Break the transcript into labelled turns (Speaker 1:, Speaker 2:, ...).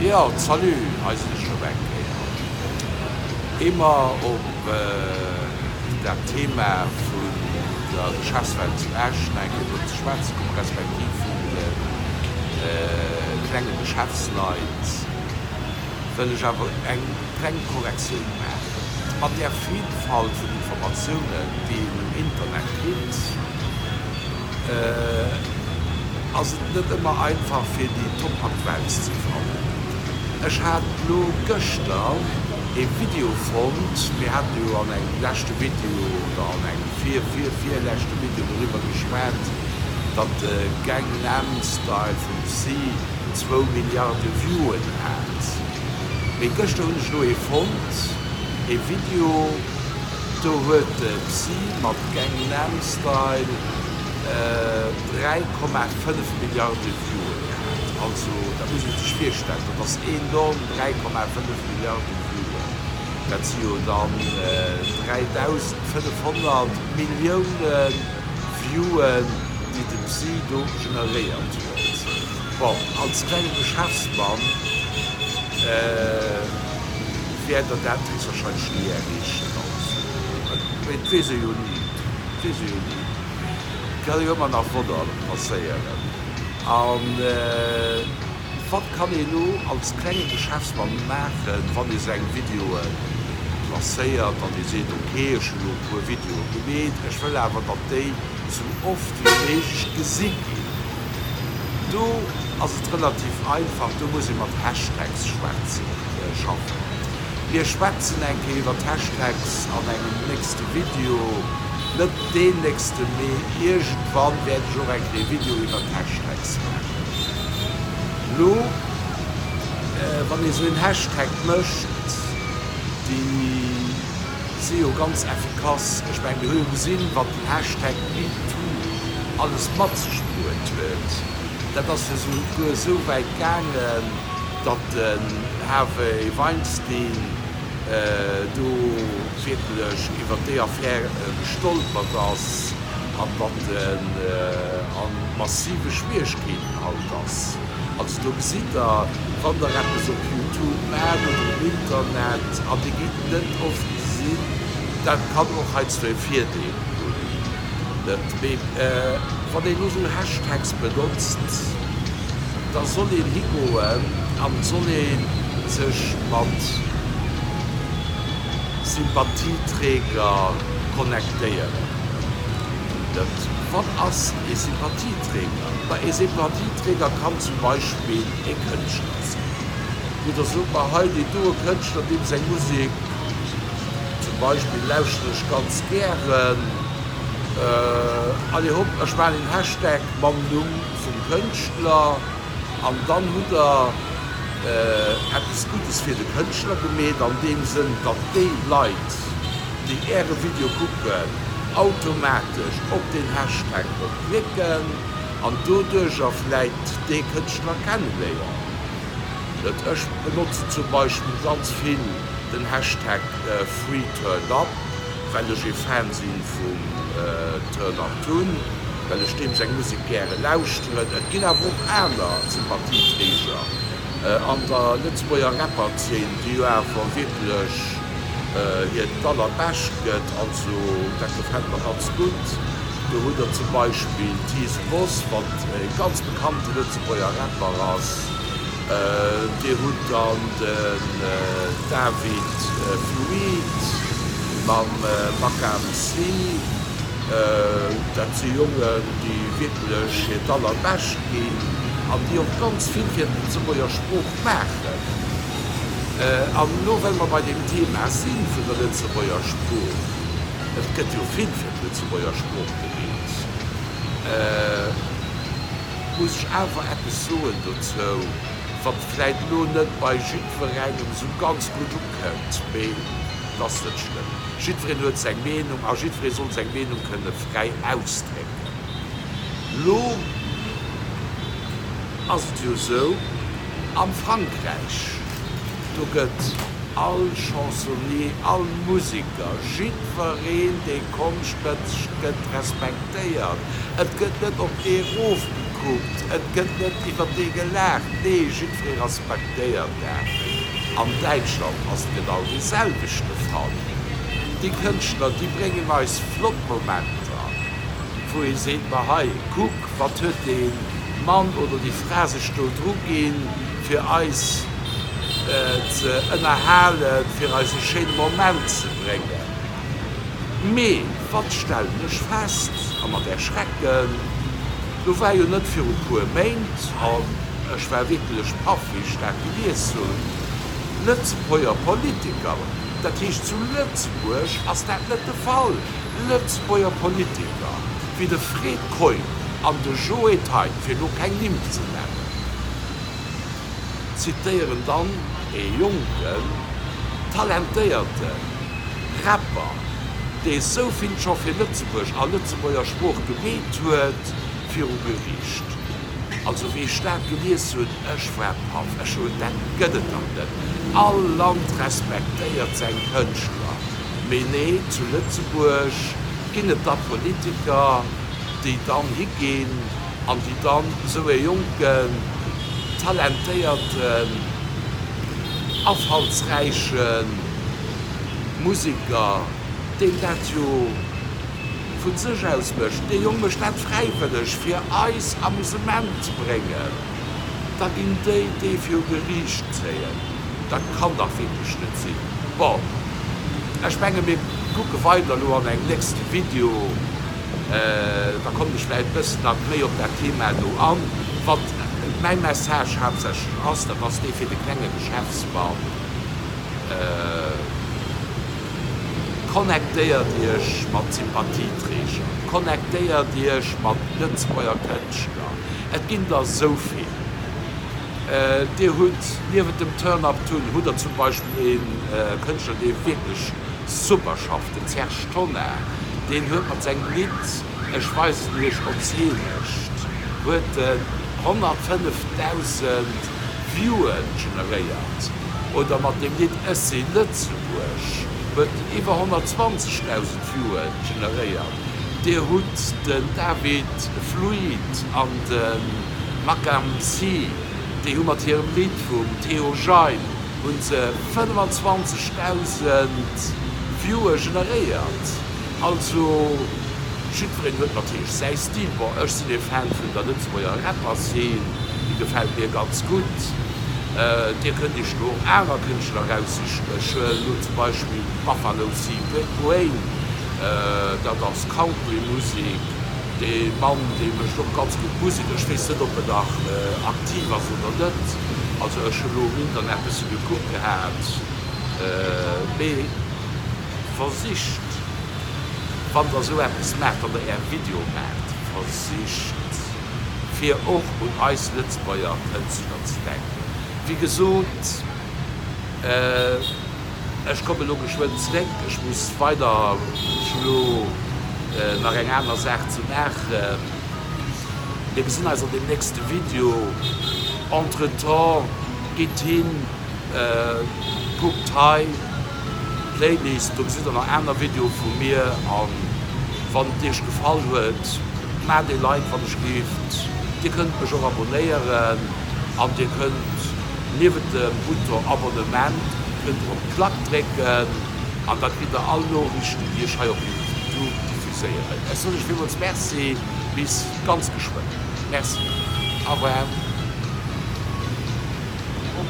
Speaker 1: Jo, salut, hei sinn ech erëm eng Kéier. Ier mer op dat Thema vun der Geschäftswelt zu Esch nach eng Kéier drop ze schwätze kommen, respektiv vun de klenge Geschäftsleit, wëll ech awer eng kleng Korrektioun maachen. Mat där Vielfalt vun Informatiounen, déi een um Internet kritt, ass et net ëmmer einfach fir déi topaktuellst ze fannen. Ech hat lo gëschter ee Video fonnt, mir haten jo an engem leschte Video oder an engem vir vir virleschte Video doriwwer geschwat, datt de Gangnam Style vum Psy zwou Milliarde Viewen hat. Mee gëschter hunn ech lo ee fonnt, ee Video, Do huet de Psy mat Gangnam Style 3,5 Milliarde Viewen gehat. Also dat muss ee sech virstellen, dat ass enorm, 3,5 Milliarde Viewen, dat si jo dann 3.500 Millioune Viewen, déi de Psy do generéiert huet. Bon, als klenge Geschäftsmann wäert der dat héchstwahrscheinlech ni erreechen. Also, mee et weess ee jo ni, et weess ee jo ni, et kann jo ëmmer nach Wonner passéieren. A wat kann ee lo als klenge Geschäftsmann maachen, wann ee seng Videoe placéiert an ee seet, ok, ech hunn elo e puer Videoe gemeet, ech wëll awer, datt déi sou oft wéi méiglech gesi ginn. Do ass et relativ einfach, do muss ee mat Hashtags schwätzen, schaffen. Mir schwätzen eng Kéier iwwer d'Hashtags an engem nächste Video, net deen nächste, mee iergendwann wäert ech och eng Kéier e Video iwwer d'Hashtags maachen. Lo, wann ee sou een Hashtag mécht, déi si jo ganz effikass. Ech mengen, mir hu jo gesinn, wat den Hashtag MeToo alles mat sech bruet huet. Dat ass jo souguer esou wäit gaangen, datt den Harvey Weinstein do wierklech iwwer déi Affär gestolpert ass an datt en a massive Schwieregkeeten haut ass. Also do gesitt Der, wann Der eppes op Youtube maacht oder um Internet an Dir gitt net oft gesinn, dat kann och heiansdo e Virdeel hunn. Net? Mee wann een elo esou Hashtags benotzt, da soll een higoen an soll ee sech mat Sympathieträger connectéieren. Net? Wat ass ee Sympathieträger? Ma ee Sympathieträger kann zum Beispill ee Kënschtler sinn, wou Der sot, ma hei deen doe Kënschtler, deem seng Musek zum Beispill lauschteren ech ganz gären. Allez hopp, ech maachen een Hashtag mam Numm vum Kënschtler an dann hutt der eppes Guddes fir de Kënschtler gemeet, an deem Sënn, datt déi Leit, déi äre Video kucken, automatesch op deen Hashtag och klicken an doduercher vläit dee Kënschtler kenneléieren. Ech benotzen zum Beispill ganz vill den Hashtag FreeTurnUp. Well ech ee Fan sinn vum Turn Up Tun, well ech deem seng Musek gäre lauschteren. Et ginn awer och aner Sympathieträger an der Lëtzebuerger Rapperzeen, déi jo awer wierklech hiert Allerbescht gëtt. Also dat gefält mer ganz gutt. Do hutt der zum Beispill Thies Boss, wat ee ganz bekannte Lëtzebuerger Rapper ass. Dir hutt dann den David Fluit mam Maka MC. Dat si Jongen, déi wierklech hiert Allerbescht ginn an déi och ganz vill fir d'Lëtzebuerger Sprooch maachen. An elo, well mer bei deem Thema si vun der Lëtzebuerger Sprooch, et gëtt jo vill fir d'Lëtzebuerger Sprooch gemeet, Muss ech awer eppes soen dozou, wat vläit elo net bei jiddwerengem esou ganz gutt ukënnt, mee et ass net schlëmm. Jiddwereen huet seng Meenung a jiddweree soll seng Meenung kënne fräi ausdrécken. Elo ass et jo esou, am Frankräich, do gëtt all Chansonnier, all Museker, jiddwereen, dee Konscht mécht, gëtt respektéiert. Et gëtt net op ee rofgekuckt. ugekuckt, et gëtt net iwwer dee gelaacht, nee, jiddweree respektéiert dat. An Däitschland ass et genau dee selwechte Fall. Déi Kënschtler, déi bréngen eis flott Momenter, wou ee seet, ma hei, kuck, wat huet dee Mann oder déi Fra sech do dru ginn, fir eis ze ënnerhalen, fir eis e schéine Moment ze bréngen. Mee wat stellen ech fest, a mat Erschrecken, do war jo net viru puer Méint, an ech war wierklech paff wéi ech dat gelies hunn, Lëtzebuerger Politiker, dat heescht zu Lëtzebuerg ass dat net de Fall, Lëtzebuerger Politiker wéi de Fred Keup an de Joe Thein, fir elo keng Nimm ze nennen, zitéieren dann ee jonken, talentéierte Rapper, dee sou vill scho fir Lëtzebuerg a Lëtzebuerger Sprooch gemeet huet, viru Geriicht. Also wéi ech dat gelies hunn, ech war paff. Ech hu, dat gëtt et dach net. All Land respektéiert seng Kënschtler. Mee nee, zu Lëtzebuerg ginn et da Politiker, déi dann higinn an déi dann esou ee jonken, talentéierten, afallsräiche Museker, deen dat jo vu sech aus mécht, dee Jong mécht dat fräiwëlleg, fir eis Amusement ze bréngen, da ginn déi dee viru Geriicht zéien. Dat kann dach wierklech net sinn. Bon, ech menge mir kucke weider elo an engem nächste Video. Da kommen ech vläicht e bëssen nach méi op dat Thema do an. Wat mäi Message haaptsächlech ass, dat ass dee fir de klenge Geschäftsmann, Connectéiert Iech mat Sympathieträger, connectéiert Iech mat Lëtzebuerger Kënschtler, et ginn der esou vill. Dir hutt niewent dem Turn Up Tun hutt der zum Beispill ee Kënschtler, dee wierklech super schafft, den Serge Tonnar, deen huet mat sengem Lidd Ech weisen Iech ons Heemecht huet en 105.000 Viewen generéiert oder mat dem Lidd Ech si Lëtzebuerg huet en iwwer 120.000 Viewen generéiert. Dir hutt den David Fluit an de Makam Sy, déi hu mat hirem Lidd vum Théo Jein hu se 25.000 Viewe generéiert. Also jiddwereen huet natierlech säi Stil. Bon, ech sinn ee Fan vun der Lëtzebuerger Rapper-Zeen, déi gefält mir ganz gutt. Dir kënnt iech do och aner Kënschtler eraussichen. Ech huelen elo zum Beispill d'Buffalo C. Wayne, dat ass Country-Musek. Dee Mann, dee mécht och ganz gutt Musek. Ech weess net, ob en nach aktiv ass oder net. Also ech hu lo um Internet bësse gekuckt gehat, mee versicht, wann der esou eppes maacht, wann der Är Video maacht, versicht fir och un eis Lëtzebuerger Kënschtler ze denken. Wéi gesot, ech komme lo geschwënn zréck, ech muss weider, ech hu lo nach eng aner Saach ze maachen. Mir gesinn eis an deem nächste Video. Entretemps, gitt hin, kuckt hei d'Playlist, do gesitt der nach aner Videoe vu mir. A wann et iech gefall huet, maacht ee Like wann ech gift. Dir kënnt mech och abonéieren an dir kënnt niewent dem Bouton Abonnement kënnt der op d'Klack drécken an da kritt der all Noriichten déi ech hei op Youtube diffuséieren. Ech soen iech villmools Merci, bis ganz geschwënn. Merci, au revoir.